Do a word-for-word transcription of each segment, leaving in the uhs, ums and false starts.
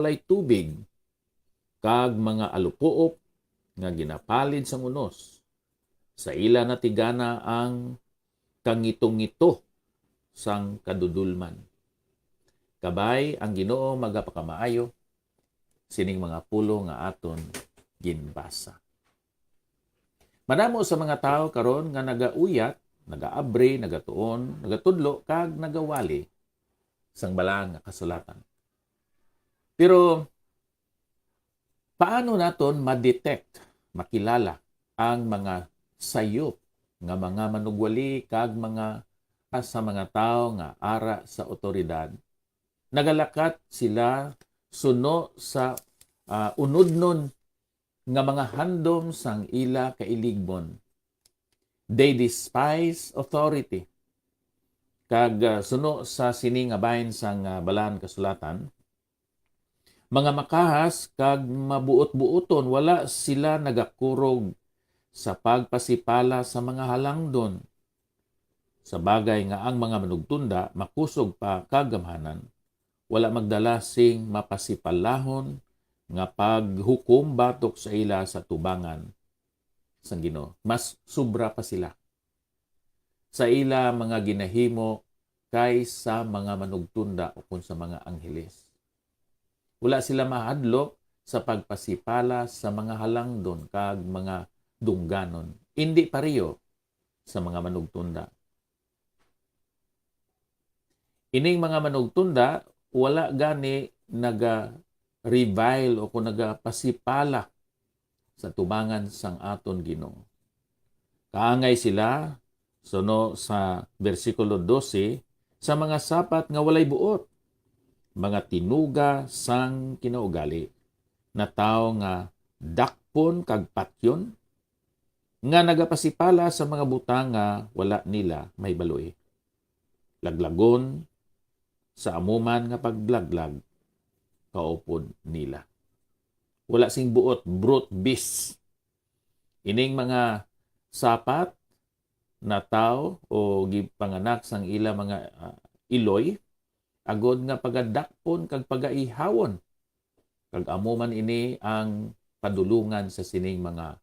walay tubig, kag mga alupuop nga ginapalid sang unos. Sa ila natigana ang kangitongito sang kadudolman. Kabay, ang Ginoo magapakamaayo sining mga pulong nga aton ginbasa. Madamo sa mga tawo karon nga nagauyat, nagaabri, nagatuon, nagatudlo, kag nagawali sang Balaan nga Kasulatan. Pero paano naton ma-detect, makilala ang mga sayop nga mga manugwali kag mga sa mga tawo nga ara sa awtoridad? Nagalakat sila suno sa, ah, unodnon nga mga handom sang ila kailigbon. They despise authority. Kag, ah, suno sa sini nga bahin sang, ah, Balaan Kasulatan, mga makahas kag mabuot-buoton, wala sila nagakurog sa pagpasipala sa mga halangdon. Sa bagay nga ang mga manugtunda makusog pa kag gamhanan, wala magdala sing mapasipalahon nga paghukom batok sa ila sa tubangan sang Ginoo. Mas sobra pa sila sa ila mga ginahimo kay sa mga manugtunda ukon sa mga angheles. Wala sila mahadlok sa pagpasipala sa mga halangdon kag mga dungganon, indi pareho sa mga manugtunda. Ining mga manugtunda wala gani naga-revile o kung nagapasipala sa tubangan sang aton Ginoo. Kaangay sila, suno sa bersikulo dose, sa mga sapat nga walay buot, mga tinuga sang kinaugali, na tawo nga dakpon kag patyon, nga nagapasipala sa mga butang nga wala nila mahibaloi. Laglagon sa amo man nga paglaglag kaupod nila. Wala sing buot, brute beast. Ining mga sapat na tawo o gipanganak sang ila mga, ah, iloy, agod nga pagadakpon kag pagaihawon. Kag amo man ini ang padulongan sa sining mga,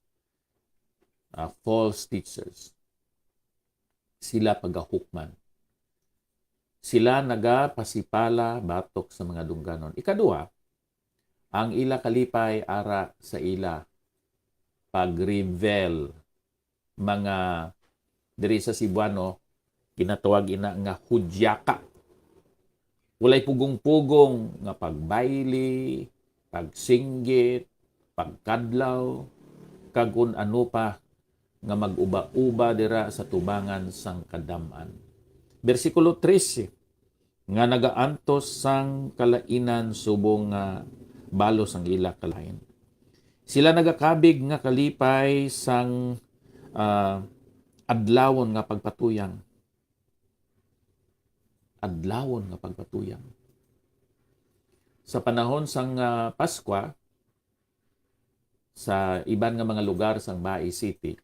ah, false teachers. Sila pagahukman. Sila nagapasipala batok sa mga dungganon. Ikaduha, ang ila kalipay ara sa ila pag-revel, mga, diri sa Cebuano, ginatawag ina nga hudyaka. Walay pugong-pugong nga pagbayli, pagsinggit, pagkadlaw, kag kun ano pa nga mag-uba-uba dira sa tubangan sang kadam-an. Bersikulo trese, nga nagaantos sang kalainan subong nga balos ang ila kalain. Sila nagakabig nga kalipay sang, ah, adlawon nga pagpatuyang. Adlawon nga pagpatuyang. Sa panahon sang, ah, Paskwa, sa iban nga mga lugar sang Bai City,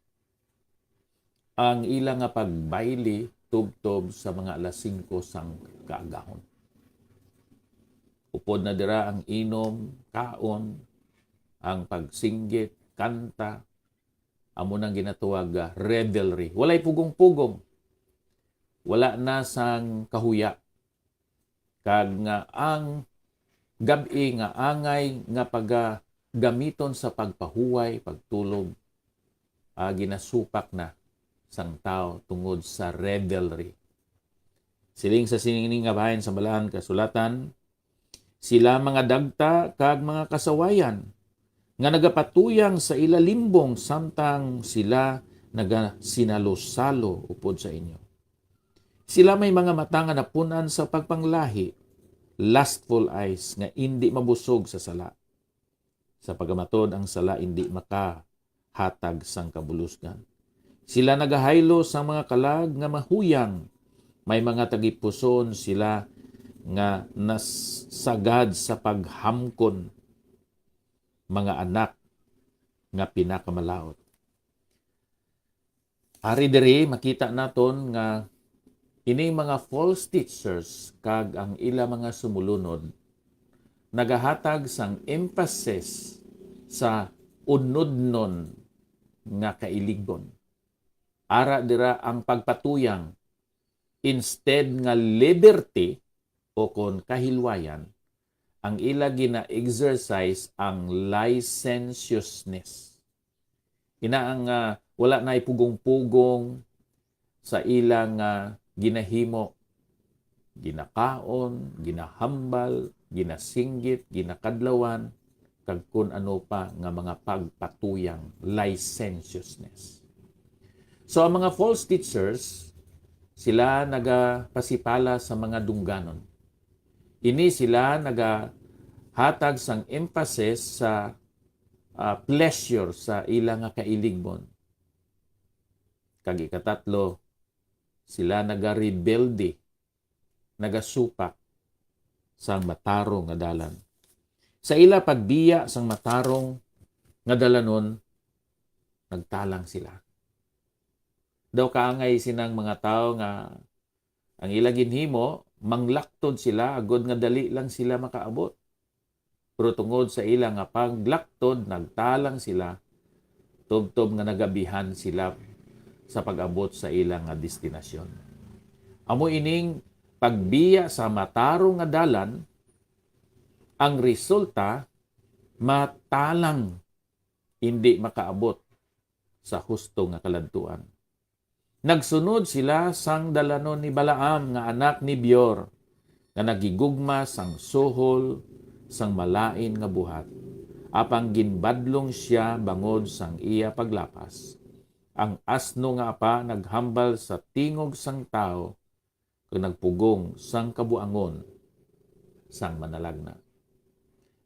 ang ila nga pagbayli tubtob sa mga alas singko sang kaagahon. Upod na dira ang inom, kaon, ang pagsinggit, kanta, amo nang ginatawag, ah, revelry. Walay pugong-pugong. Wala na sang kahuya. Kag nga ang gab-i nga angay nga pagagamiton sa pagpahuway, pagtulog, ah, ginasupak na sang tawo tungod sa revelry. Siling sa sining nga bahin sa Balaan Kasulatan, "Sila mga dagta kag mga kasawayan nga nagapatuyang sa ila limbong samtang sila nagasinalosalo upod sa inyo. Sila may mga mata nga napun-an sa pagpanglahi, lustful eyes nga indi mabusog sa sala. Sa pagkamatud, ang sala indi makahatag sang kabulusgan. Sila nagahaylo sang mga kalag nga mahuyang, may mga tagipusoon sila nga nasagad sa paghamkon, mga anak nga pinakamalaut." Ari diri, makita naton nga ining mga false teachers kag ang ila mga sumulunod nagahatag sang emphasis sa unodnon nga kailigbon. Ara dira ang pagpatuyang, instead nga liberty o kon kahilwayan, ang ila gina-exercise ang licentiousness. Ina ang, ah, wala na'y pugong-pugong sa ila nga ginahimo, ginakaon, ginahambal, ginasinggit, ginakadlawan, kag kun ano pa nga mga pagpatuyang, licentiousness. So, ang mga false teachers, sila nagapasipala sa mga dungganon. Ini sila nagahatag sang emphasis sa, ah, pleasure sa ila nga kailigbon. Kag ikatatlo, sila nagarebelde, nagasupak sang matarong nga dalan. Sa ila pagbiya sang matarong nga dalanon, nagtalang sila. Daw kaangay sinang mga tawo nga ang ila ginhimo, manglaktod sila agod nga dali lang sila makaabot. Pero tungod sa ila nga paglaktod, nagtalang sila, tubtob nga nagabihan sila sa pag-abot sa ila nga destinasyon. Amo ining pagbiya sa matarong nga dalan, ang resulta, matalang hindi makaabot sa husto nga kaladtuan. Nagsunod sila sang dalanon ni Balaam nga anak ni Beor, nga naghigugma sang suhol sang malain nga buhat, apang ginbadlong sia bangod sang iya paglapas. Ang asno nga apa naghambal sa tingog sang tawo, kag nagpugong sang kabuangon sang Manalagna.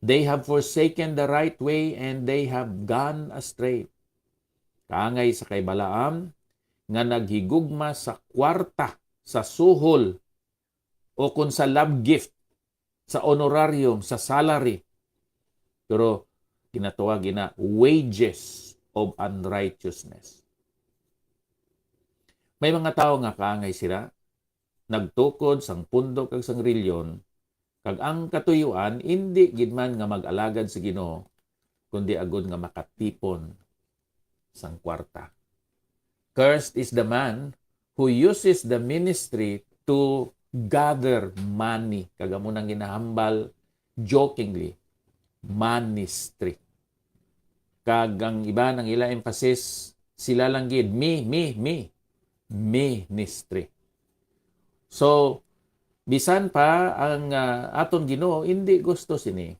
They have forsaken the right way and they have gone astray. Kaangay sa kay Balaam nga naghigugma sa kwarta, sa suhol, o kon sa love gift, sa honorarium, sa salary. Pero ginatawag ina wages of unrighteousness. May mga tawo nga kaangay sila, nagtukod sang pundok kag sang reliyon, kag ang katuyoan indi gid man nga mag-alagad sa Ginoo, kundi agud nga makatipon sang kwarta. Cursed is the man who uses the ministry to gather money. Kag amo nang ginahambal jokingly, ministry. Kag ang iban, ang ila emphasis, sila lang gid, me, me, me. Ministry. So, bisan pa ang, ah, aton Ginoo indi gusto sini.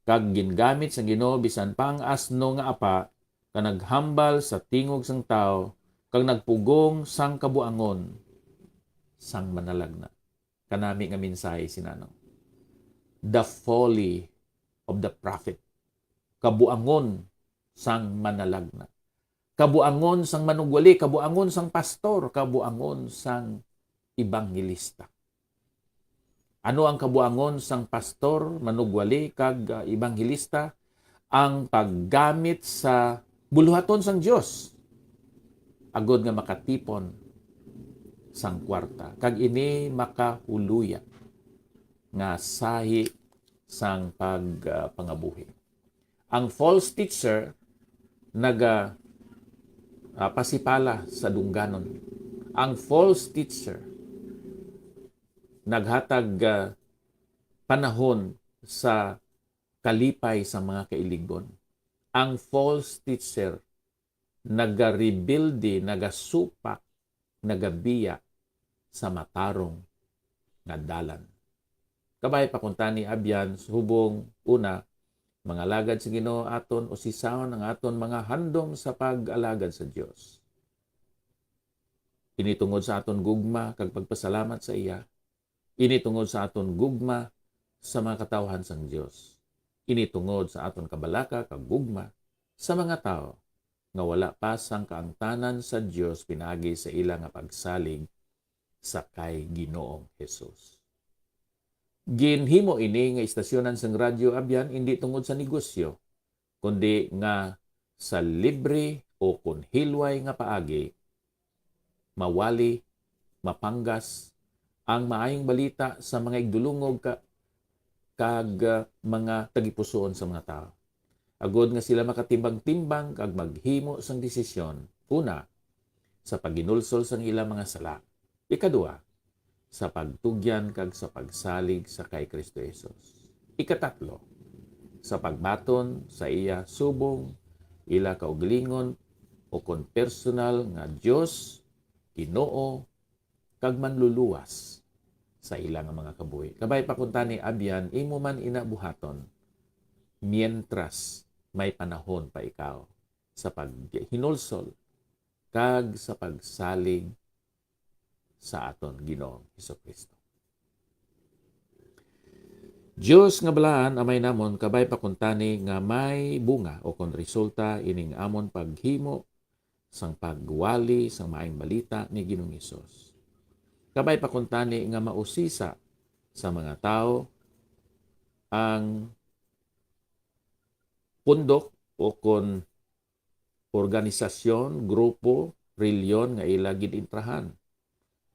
Kag gingamit sang Ginoo bisan pa ang asno nga apa, nga naghambal sa tingog sang tawo, kag nagpugong sang kabuangon sang Manalagna. Kanami nga mensahe sinano. The folly of the prophet. Kabuangon sang manalagna. Kabuangon sang manugwali, kabuangon sang pastor, kabuangon sang ebanghelista. Ano ang kabuangon sang pastor, manugwali, kag, ah, ebanghelista? Ang paggamit sa buluhaton sang Dios agod nga makatipon sang kwarta, kag ini makahuluya nga sahi sang pag, ah, pangabuhi. Ang false teacher naga, ah, pasipala sa dungganon. Ang false teacher naghatag, ah, panahon sa kalipay sa mga kailigbon. Ang false teacher nagarebilde, nagasupak, nagabiya sa matarong nga dalan. Kabay pa kuntani abyan, subong una, mga alagad sa Ginoo, aton usisahon ang aton mga handom sa pag-alagad sa Dios. Ini tungod sa aton gugma kag pagpasalamat sa iya. Ini tungod sa aton gugma sa mga katawhan sang Dios. Ini tungod sa aton kabalaka kag gugma sa mga tawo nga wala pa sang kaangtanan sa Dios pinaagi sa ila nga pagsalig sa kay Ginoong Jesus. Ginhimo ini nga istasyonan sang Radyo Abyan indi tungod sa negosyo, kundi nga sa libre o kon hilway nga paagi, mawali, mapanggas ang maayong balita sa mga igdulungog ka, kag, ah, mga tagipusoon sa mga tawo, agod nga sila makatimbang-timbang kag maghimo sang desisyon, una, sa paghinulsol sang ila mga sala, ikadua, sa pagtugyan kag sa pagsalig sa kay Kristo Jesus, ikatatlo, sa pagbaton sa iya subong, ila kaugalingon, ukon personal nga Dios, Ginoo, kag Manluluwas sa ila nga mga kabuhi. Kabay pa kuntani, abyan, imo man ina buhaton, mientras may panahon pa ikaw sa paghinulsol kag sa pagsalig sa aton Ginoong Jesu-Cristo. Dios nga balaan, Amay namon, kabay pa kuntani nga may bunga o kon resulta ining amon paghimo sang pagwali sang Maayong Balita ni Ginoong Hesus. Kabay pa kuntani nga mausisa sa mga tawo ang pundok o kon organisasyon, grupo, reliyon nga ila gin-entrahan,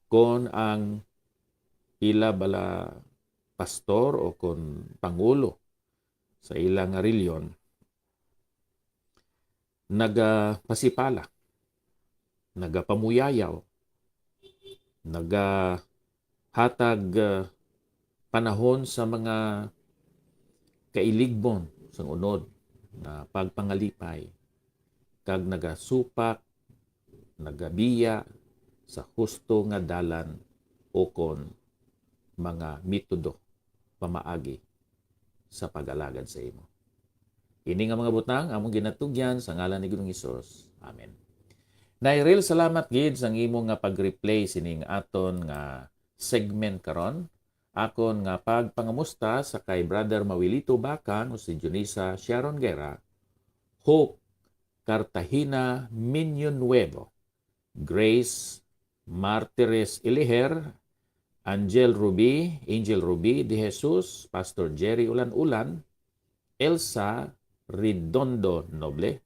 kon ang ila bala pastor o kon pangulo sa ila nga reliyon nagapasipala, nagapamuyayaw, nagahatag, ah, panahon sa mga kailigbon sang unod nga pagpangalipay, kag nagasupak, nagabiya sa husto nga dalan ukon mga metodo pamaagi sa pag-alagad sa imo. Ini nga mga butang among ginatugyan sa ngalan ni Ginoong Hesus. Amen. Nairil, salamat gid sang imo nga pag-replay sining aton nga segment karon. Akon nga pagpangamusta sa kay Brother Mawilito Bakang o si Junisa Sharon Guerra, Hope Cartagena Minyo Nuevo, Grace Martires Iliher, Angel Ruby, Angel Ruby De Jesus, Pastor Jerry Ulan-Ulan, Elsa Redondo Noble,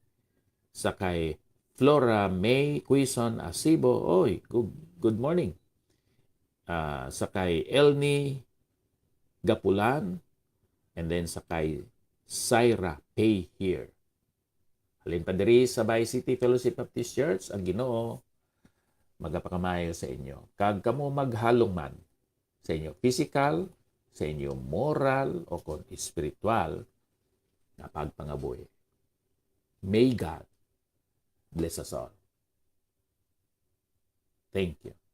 sa kay Flora May Quizon Asibo. Oy, good, good morning. Ah, sa kay Elni Gapulan, and then sa kay Syra Pay Here. Halin pa diri sa Bay City Fellowship Baptist Church, ang Ginoo magapakamaayo sa inyo, kag kamo maghalong man sa inyo physical, sa inyo moral, o kon espiritual nga pagpangabuhi. May God bless us all. Thank you.